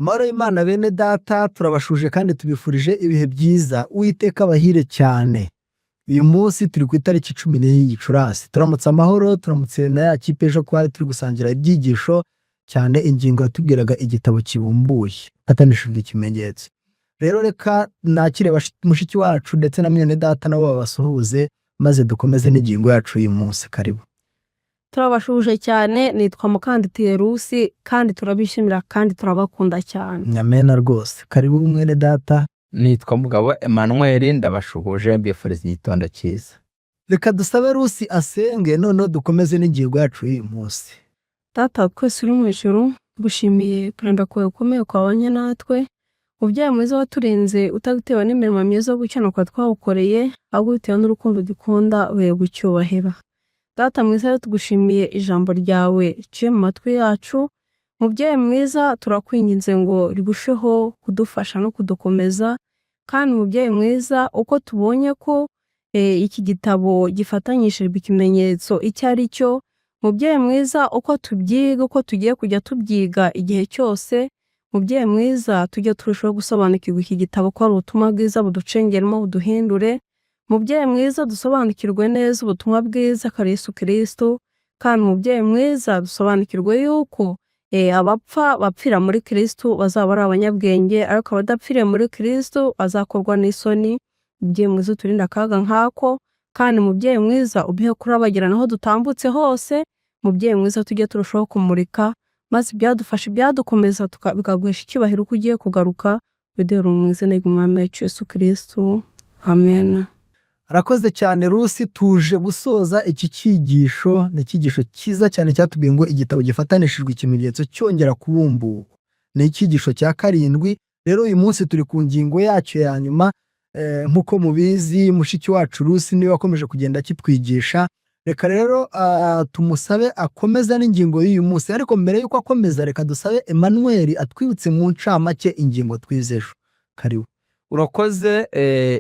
Amahoro y'Imana bene data, turabashuje kandi tubifurije ibihe byiza. Uwiteka abahire cyane. Uyu munsi turi ku itariki 14 Gicurasi. Turamutse amahoro, turamutse na ya kipe ejo twari turi gusangira ibyigisho cyane, ingingo yatubwiraga igitabo kibumbuye hatanishijwe ikimenyetso. Rero reka nakire mushiki wacu ndetse na mwene data nabo babasuhuze, maze dukomeze n'ingingo yacu y'uyu munsi. Karibu. Turabashuje cyane, nitwa Mukanditiye Rusi, kandi turabishimira kandi turabakunda cyane. Nyamena rwose. Karibu mwene data. Nitwa Mugabo Emmanuel, ndabashuhuje, mbifuriza igitondo cyiza. Reka dusabe Rusi asenge, noneho dukomeze n'ingingo yacu y'uyu munsi. Data wa twese uri mu ijuru, tugushimiye kurinda kwawe gukomeye kwabanye natwe. Mubyeyi mwiza waturinze utabitewe n'imirimo myiza yo gukiranuka twawukoreye, ahubwo bitewe n'urukundo dukunda uhererwa icyubahiro. Data mwiza rero, tugushimiye ijambo ryawe riciye mu matwi yacu. Mubyeyi mwiza, turakwinginze ngo rirusheho kudufasha no kudukomeza. Kandi mubyeyi mwiza, uko tubonye ko iki gitabo gifatanyishijwe ikimenyetso icyo ari cyo, mubyeyi mwiza, uko tubyiga, uko tugiye kujya tubyiga igihe cyose, mubyeyi mwiza, tujye turushaho gusobanukirwa iki gitabo ko ari ubutumwa bwiza, buducengeremo, buduhindure. Mubyeyi mwiza, dusobanukirwe neza ubutumwa bwiza ko ari Yesu Kristo. Kandi mubyeyi mwiza, dusobanukirwe yuko abapfa bapfira muri Kristo bazaba ari abanyabwenge, ariko abadapfiriye muri Kristo bazakorwa n'isoni. Mubyeyi mwiza, uturinde akaga nk'ako. Kandi mubyeyi mwiza, uduhe kurabagirana aho dutambutse hose. Mubyeyi mwiza, tujye turushaho kumurika, maze ibyadufasha, ibyadukomeza, bikaguhesha icyubahiro uko ugiye kugaruka. Biduhere mu izina ry'Umwami wacu Yesu Kristo, amen. Arakoze cyane Rusi. Tuje gusoza iki cyigisho. Ni icyigisho cyiza cyane cyatubwiye ngo igitabo gifatanishijwe ikimenyetso cyongera kubumburwa. Ni icyigisho cya karindwi. Rero uyu munsi turi ku ngingo yacyo ya nyuma. Nk'uko mubizi, mushiki wacu Rusi niwe wakomeje kugenda akitwigisha. Reka rero tumusabe akomeza n'ingingo y'uyu munsi, ariko mbere y'uko akomeza, reka dusabe Emmanuel atwibutse mu ncamake ingingo twize ejo. Karibu. Urakoze.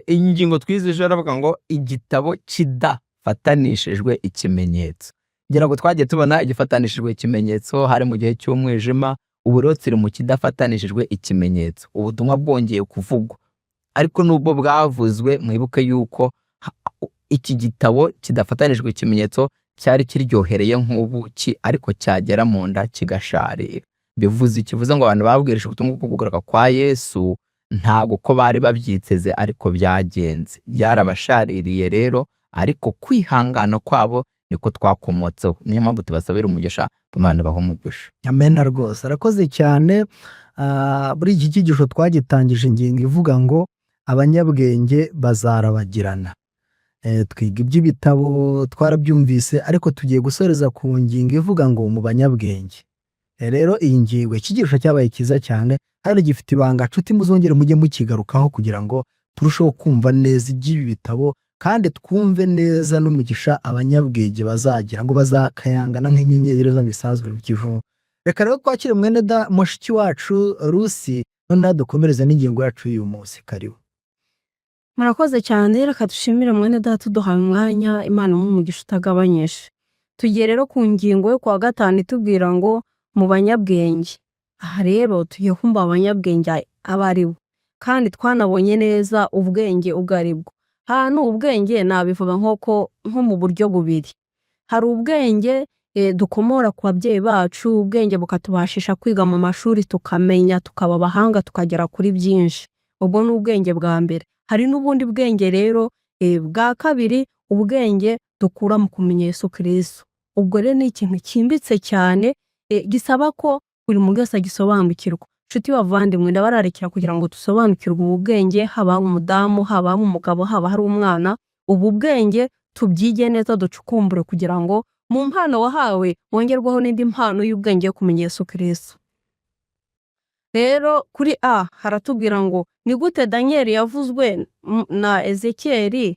Ingingo twize ejo aravuga ngo igitabo kidafatanishijwe ikimenyetso. Ngira ngo twagiye tubona igifatanishijwe ikimenyetso hari mu gihe cy'umwijima. Ubu rero turi mu kidafatanishijwe ikimenyetso, ubutumwa bwongeye kuvugwa. Ariko nubwo bwavuzwe, mwibuke yuko iki gitabo kidafatanijwe ikimenyetso cyari kiryohereye nk'ubuki, ariko cyagera mu nda kigasharira. Bivuze ikivuze ngo abantu babwirije ubutumwa bwo kugaruka kwa Yesu ntabwo ko bari babyiteze, ariko byagenze byarabashaririye rero. Ariko kwihangana kwabo niko twakomotseho, niyo mpamvu tubasabira umugisha. Imana ibahe umugisha. Amena rwose, arakoze cyane. Muri iki cyigisho twagitangije ingingo ivuga ngo abanyabwenge bazarabagirana. Twiga iby'ibitabo, twarabyumvise, ariko tugiye gusoreza ku ngingo ivuga ngo mu banyabwenge. Rero iyi ngingo, icyigisho cyabaye cyiza cyane kandi gifite ibanga. Nshuti, muzongere mujye mukigarukaho kugira ngo turusheho kumva neza iby'ibi bitabo, kandi twumve neza n'umugisha abanyabwenge bazagira, ngo bazakayangana nk'inyenyeri zo mu isanzure ry'ijuru. Reka rero twakire mwene da mushiki wacu Rusi, noneho dukomereze n'ingingo yacu y'uyu munsi. Karibu. Murakoze cyane. Reka dushimire mwene data uduhaye umwanya, Imana imuhe umugisha utagabanyije. Tugiye rero ku ngingo yo kuwa gatanu itubwira ngo mu banyabwenge. Aha rero tugiye kumva abanyabwenge abo ari bo, kandi twanabonye neza ubwenge ubwo ari bwo. Hano ubwenge nabivuga nko mu buryo bubiri. Hari ubwenge dukomora ku babyeyi bacu, ubwenge bukatubashisha kwiga mu mashuri, tukamenya, tukaba abahanga, tukagera kuri byinshi. Ubwo ni ubwenge bwa mbere. Hari n'ubundi bwenge rero bwa kabiri, ubwenge dukura mu kumenya Yesu Kristo. Ubwo rero ni ikintu cyimbitse cyane, gisaba ko buri muntu wese agisobanukirwa. Nshuti bavandimwe, ndabararikira kugira ngo dusobanukirwe ubu bwenge, haba hari umudamu, haba hari umugabo, haba hari umwana, ubu bwenge tubyige neza, ducukumbure, kugira ngo mu mpano wahawe wongerweho n'indi mpano y'ubwenge yo kumenya Yesu Kristo. Rero kuri A haratubwira ngo ni gute Daniyeli yavuzwe na Ezekiyeli,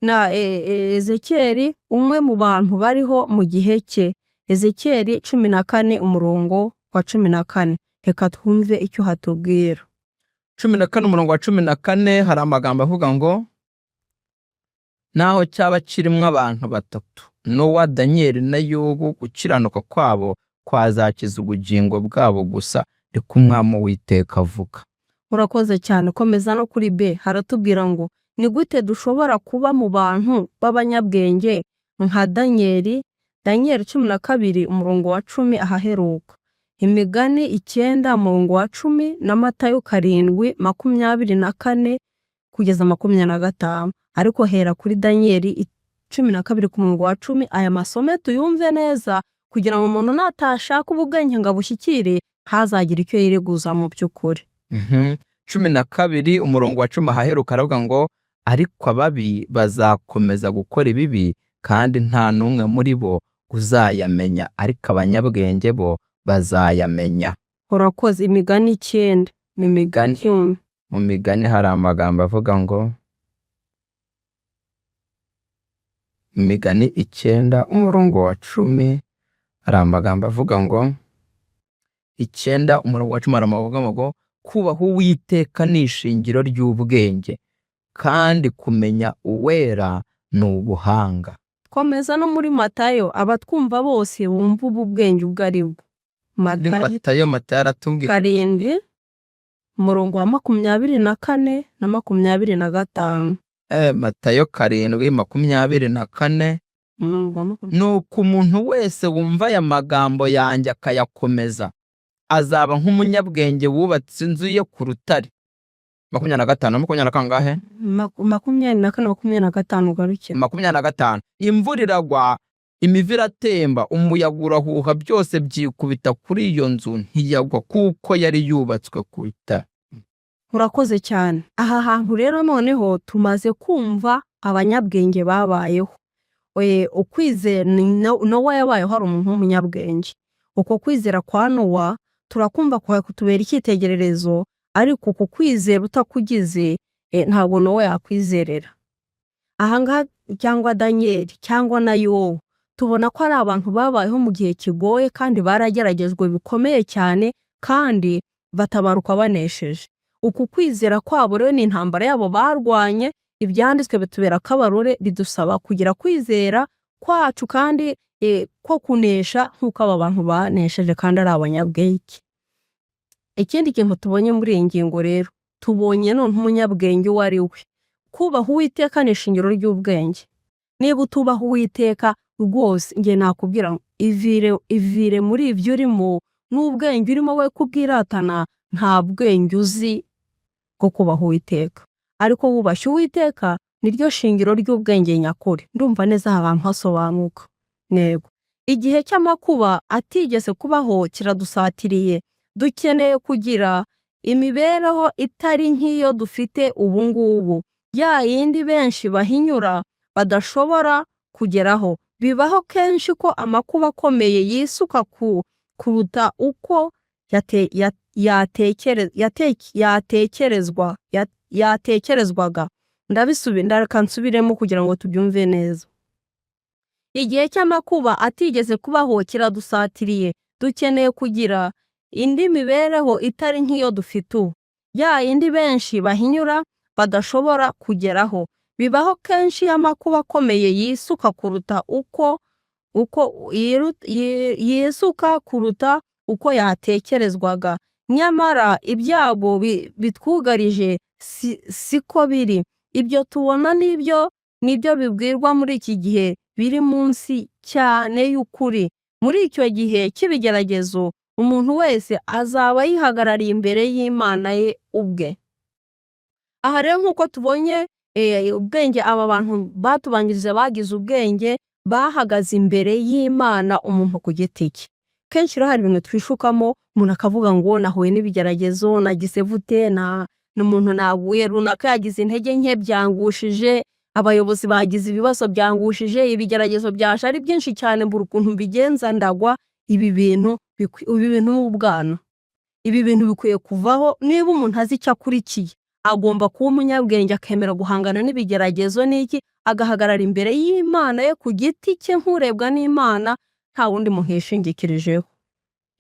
na Ezekiyeli umwe mu bantu bariho mu gihe cye. Ezekiyeli 14 umurongo wa 14. Reka twumve icyo hatubwira. 14 umurongo wa 14, hari amagambo avuga ngo naho cyaba kirimo abantu batatu, Nowa, Daniyeli na Yobu, gukiranuka kwabo kwazakiza ubugingo bwabo gusa. Niko Umwami Uwiteka avuga. Urakoze cyane. Komeza no kuri B, haratubwira ngo ni gute dushobora kuba mu bantu b'abanyabwenge nka Daniyeli? Daniyeli 12 umurongo wa 10 ahaheruka, Imigani 9 umurongo wa 10 na Matayo 7 24 kugeza 25. Ariko hera kuri Daniyeli 12 ku murongo wa 10. Aya masomo tuyumve neza kugira ngo umuntu natashaka ubwenge ngo abushyikire ntazagire icyo yireguza mu by'ukuri. 12 umurongo wa 10 ahaheruka aravuga ngo ariko ababi bazakomeza gukora ibibi kandi nta n'umwe muri bo uzayamenya, ariko abanyabwenge bo bazayamenya. Urakoze. Imigani 9. Mu migani, mu migani hari amagambo avuga ngo, Imigani 9 umurongo wa 10 hari amagambo avuga ngo, 9 umurongo wa 10 hari amagambo avuga ngo kubaha Uwiteka ni ishingiro ry'ubwenge, kandi kumenya Uwera ni ubuhanga. Komeza no muri Matayo, abatwumva bose bumva ubu bwenge ubwo ari bwo. Matayo, Matayo aratubwira 7 umurongo wa 24 na 25. Matayo 7 24. Nuko umuntu wese wumva aya magambo yanjye akayakomeza azaba nk'umunyabwenge wubatse inzu ye ku rutare. 25, makumyabiri na kangahe? 24, 25 ugarukira. 25. Imvura iragwa, imivu iratemba, umuyaga urahuha, byose byikubita kuri iyo nzu ntiyagwa kuko yari yubatswe ku rutare. Urakoze cyane. Aha hantu rero noneho tumaze kumva abanyabwenge babayeho. Ukwizera Nowa yabayeho ari umuntu w'umunyabwenge. Uko kwizera kwa Nowa turakumva kwa kutubera icyitegererezo, ariko uku kwizera utakugize ntabwo Nowa yakwizerera. Aha ngaha cyangwa Daniyeli cyangwa na Yobu, tubona ko ari abantu babayeho mu gihe kigoye kandi barageragejwe bikomeye cyane kandi batabaruka banesheje. Uku kwizera kwabo rero ni intambara yabo barwanye. Ibyanditswe bitubera akabarore, bidusaba kugira kwizera kwacu kandi ko kunesha nk'uko aba bantu banesheje kandi ari abanyabwenge. Ikindi kintu tubonye muri iyi ngingo rero, tubonye none umunyabwenge uwo ari we. Kubaha Uwiteka ni ishingiro ry'ubwenge. Niba utubaha Uwiteka rwose, njye nakubwira ngo ivire muri ibyo urimo, n'ubwenge urimo we kubwiratana, nta bwenge uzi bwo kubaha Uwiteka. Ariko wubashye Uwiteka niryo shingiro ry'ubwenge nyakuri. Ndumva neza aha hantu hasobanuka. Ntego. Igihe cy'amakuba atigeze kubaho kiradusatiriye. Dukeneye kugira imibereho itari nk'iyo dufite ubu ngubu, ya yindi benshi bahinyura badashobora kugeraho. Bibaho kenshi ko amakuba akomeye yisuka kuruta uko yatekerezwaga. Ndareka nsubiremo kugira ngo tubyumve neza. Igihe cy'amakuba atigeze kubaho kiradusatiriye. Dukeneye kugira indi mibereho itari nk'iyo dufite ubu, ya yindi benshi bahinyura badashobora kugeraho. Bibaho kenshi amakuba akomeye yisuka kuruta uko yisuka kuruta uko yatekerezwaga. Nyamara ibyago bitwugarije siko biri. Ibyo tubona nibyo bibwirwa muri iki gihe biri munsi cyane y'ukuri. Muri icyo gihe cy'ibigeragezo, umuntu wese azaba yihagarariye imbere y'Imana ye ubwe. Aha rero nk'uko tubonye ubwenge aba bantu batubanjirije bagize ubwenge, bahagaze imbere y'Imana umuntu ku giti cye. Kenshi rero hari ibintu twishukamo, umuntu akavuga ngo nahuye n'ibigeragezo, nagize vute, n'umuntu naguye runaka yagize intege nke byangushije, abayobozi bagize ibibazo byangushije, ibigeragezo byaje ari byinshi cyane, mbura ukuntu mbigenza ndagwa. Ibi bintu n'ubwana, ibi bintu bikwiye kuvaho. Niba umuntu azi icyo akurikiye, agomba kuba umunyabwenge, akemera guhangana n'ibigeragezo n'iki, agahagarara imbere y'Imana ye ku giti cye nk'urebwa n'Imana, nta wundi muntu yishingikirijeho.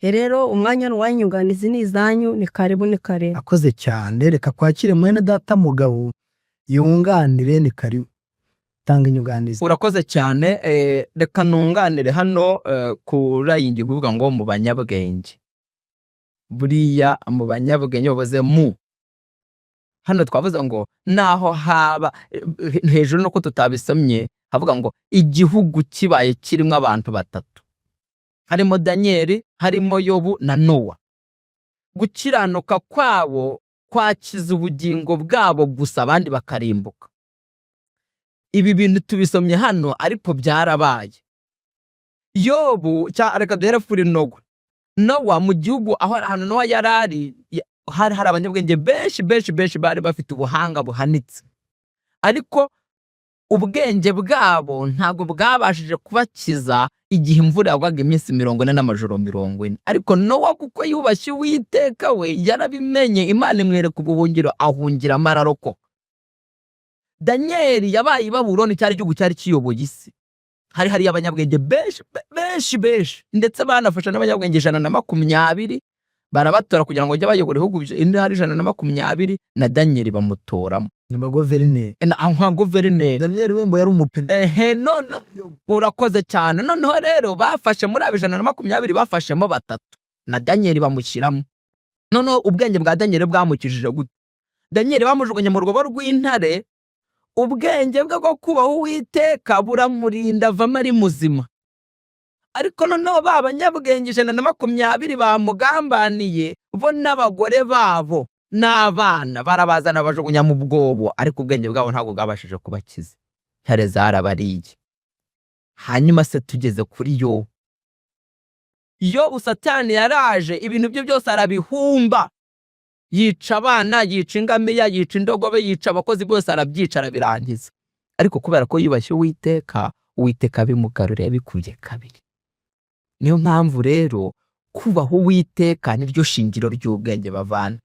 Rero umwanya ni uwanyu, inyunganizi ni izanyu, ni karibu, ni karibu. Akoze cyane. Reka kwakire mwene data Mugabo yunganire, ni karibu, tanga inyunganizi. Urakoze cyane. Reka nunganire hano kuri iyi ngingo ivuga ngo mu banyabwenge. Buriya mu banyabwenge bavuze mu hano twavuze ngo naho haba hejuru, nuko tutabisomye, havuga ngo igihugu kibaye kirimo abantu batatu, harimo Daniyeli, harimo Yobu na Nowa, gukiranuka kwabo kwakiza ubugingo bwabo gusa, abandi bakarimbuka. Ibi bintu tubisomye hano, ariko byarabaye. Yobu, reka duhere kuri Nowa. Nowa mu gihugu aho ahantu Nowa yari ari, hari hari abanyabwenge benshi benshi benshi bari bafite ubuhanga buhanitse, ariko ubwenge bwabo ntabwo bwabashije kubakiza igihe imvura yagwaga iminsi 40 n'amajoro 40. Ariko Nowa, kuko yubashye Uwiteka, we yarabimenye, Imana imwereka ubuhungiro, ahungiramo, ararokoka. Daniyeli yabaye i Babuloni, cyari igihugu cyari kiyoboye isi, hari hariyo abanyabwenge benshi benshi benshi, ndetse banafasha n'abanyabwenge 120 barabatora kugira ngo bajye bayobora ibihugu indi hari 120, na Daniyeli bamutoramo. Ni guverineri. Nka guverineri. Daniyeli we ngo yari umupine. Ehe, none urakoze cyane. Noneho rero bafashe muri abo 120, bafashemo batatu, na Daniyeli bamushyiramo. Noneho ubwenge bwa Daniyeli bwamukijije gute? Daniyeli bamujugunye mu rwobo rw'intare, ubwenge bwe bwo kubaha Uwiteka buramurinda, avamo ari muzima. Ariko noneho ba banyabwenge 120 bamugambaniye, bo n'abagore babo n'abana, barabazana bajugunya mu bwobo, ariko ubwenge bwabo ntabwo bwabashije kubakiza, intare zarabariye. Hanyuma se tugeze kuri Yobu. Yobu, Satani yaraje, ibintu bye byose arabihumba, yica abana, yica ingamiya, yica indogobe, yica abakozi, bose arabyica, arabirangiza. Ariko kubera ko yubashye Uwiteka, Uwiteka abimugaruriye abikubye kabiri. Niyo mpamvu rero kubaha Uwiteka niryo shingiro ry'ubwenge bavana.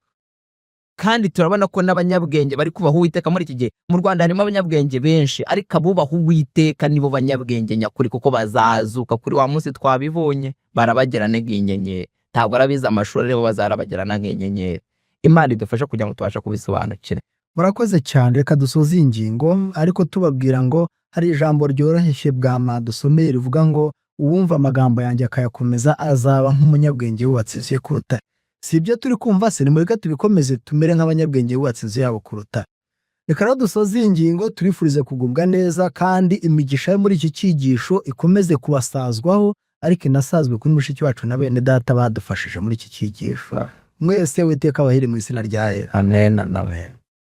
Kandi turabona ko n'abanyabwenge bari kubaha Uwiteka muri iki gihe. Mu Rwanda harimo abanyabwenge benshi, ariko abubaha Uwiteka nibo banyabwenge nyakuri, kuko bazazuka kuri wa munsi, twabibonye, barabagirana nk'inyenyeri. Ntabwo arabize amashuri, aribo bazarabagirana nk'inyenyeri. Imana idufashe kugira ngo tubashe kubisobanukira. Murakoze cyane. Reka dusoze iyi ngingo, ariko tubabwira ngo hari ijambo ryoroshye bwama dusomeye rivuga ngo uwumva amagambo yanjye akayakomeza azaba nk'umunyabwenge wubatse inzu ye ku rutare. Si ibyo turi kumva se? Nimureke tubikomeze, tumere nk'abanyabwenge bubatse inzu yabo ku rutare. Reka rero dusoze iyi ngingo, turifurize kugubwa neza, kandi imigisha yo muri iki cyigisho ikomeze kubasazwaho, ariko inasazwe kuri mushiki wacu na bene data badufashije muri iki cyigisho. Mwese Uwiteka abahire mu izina rya Yesu. Amen, amen.